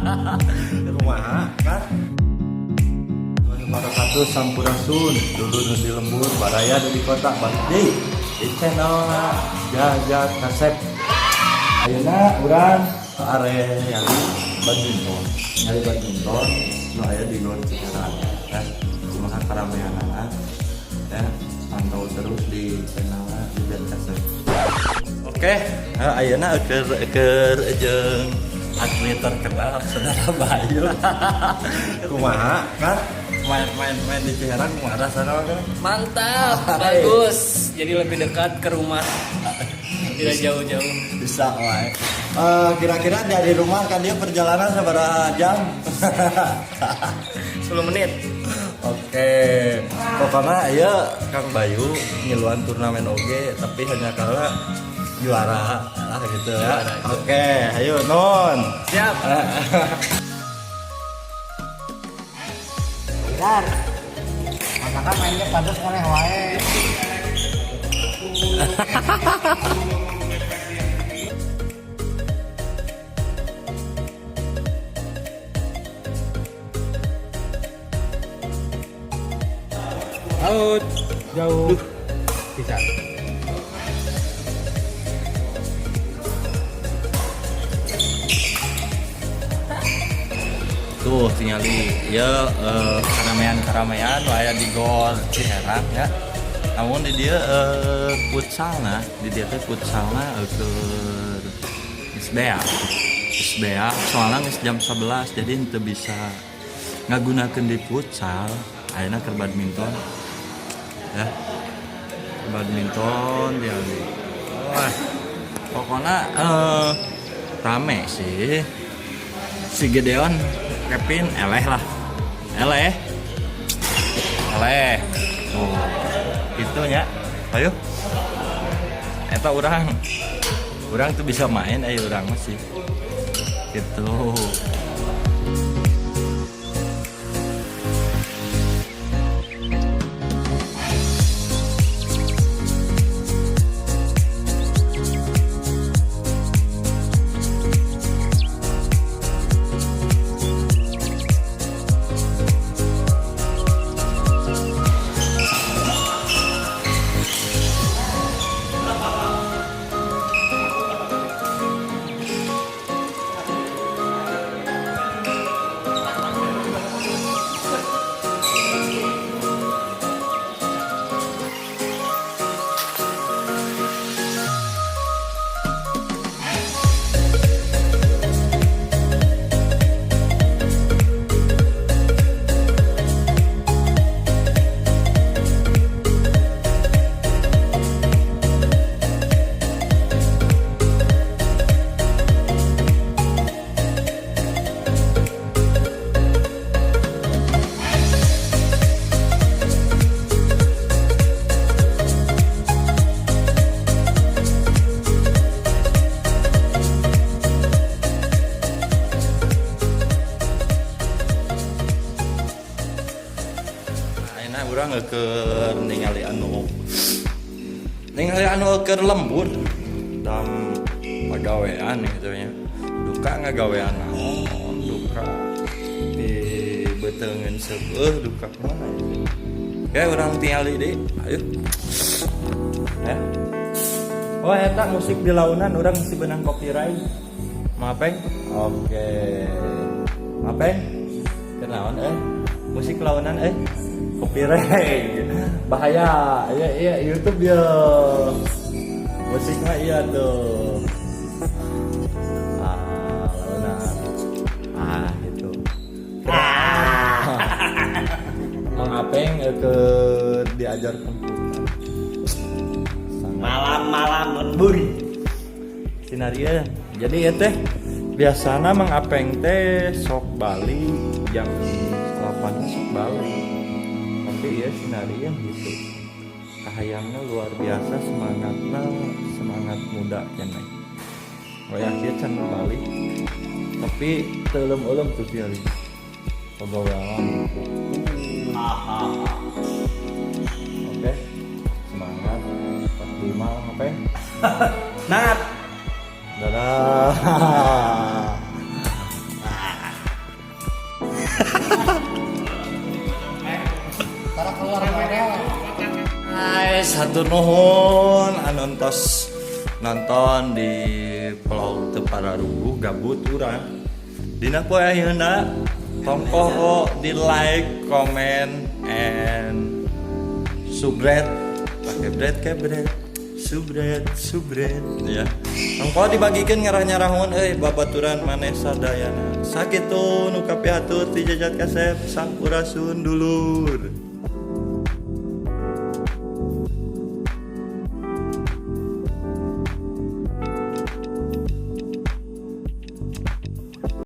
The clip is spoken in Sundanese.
Kumaha kan? Wabarakatuh, sampurasun dulu nu di lembur, baraya nu di kota, balik deui di channel Jajat Kasep. Ayeuna urang ke area nyari badminton, nyari badminton nu aya di Gor Ciherang ya. Kumaha karameanana ya, pantau terus di channel Jajat Kasep. Oke, ayeuna keur keur jeung atlet terkenal, Saudara Bayu. Kumaha kan main-main main di Ciherang, kumaha rasana kan? Mantap, bagus. Jadi lebih dekat ke rumah. Tidak jauh-jauh. Bisa wae. Eh, kira-kira dari rumah kan dia perjalanan seberapa jam? 10 menit. Oke, pokoknya ya Kang Bayu ngiluan turnamen oge, tapi hanya kalah juara lah gitu ya. Juara. Oke, ayo non. Siap. Dar. Masakan mainnya pantas oleh wae. Out jauh bisa. Tuh tingali ya, karamean-karamean aya di Gor Ciherang ya. Namun di dia futsalna, di dia teh futsalna keur geus beak. Geus beak soalnya geus jam 11, jadi henteu bisa ngagunakeun di futsal. Ayeuna keur badminton. Ya. Badminton dia. Wah, pokoknya rame sih. Si Gideon, Kevin eleh lah, eleh eleh tuh gitu nya. Ayo eta urang urang tuh bisa main, ayo urang masih gitu. Ayeuna urang keur ningali anu keur lembur dan pagawean gitu nya. Duka ngagawean naon, duka di beuteungeun seubeuh, duka kumaha ya. Oke, urang tingali deui. Ayo. Ya. Oh, eta musik di launan urang mesti benang copyright. Maaf, oke. Maaf, kenaon eh? Musik launan eh copyright. Bahaya. Iya iya YouTube ya. Musik mah iya tuh. Ah, launan. Ah, itu. Mang Apeng ke diajar komputer. Sangat Malam-malam lembur. Sinaria. Jadi ya teh biasana Mang Apeng teh sok balik jam 8 sok balik. Tapi ya sinaria gitu. Kahayangnya luar biasa, semangatnya semangat muda keneh. Wayah kieu can balik. Tapi teu eulem-eulem tuh tiali. Pagawean. Oke. Semangat. 45 apa ya? Semangat. Dadah. Hatur nuhun anu tos nonton di vlog teu pararuguh gabut urang. Dina poe ayeuna tong poho di like, comment, and subscribe. Pakai bread ke bread. Subret, subret ya. Tong poho dibagikan ngarah nyarahun euy babaturan maneh sadayana. Sakitu nu kapihatur ti Jajat Kasep, sampurasun dulur.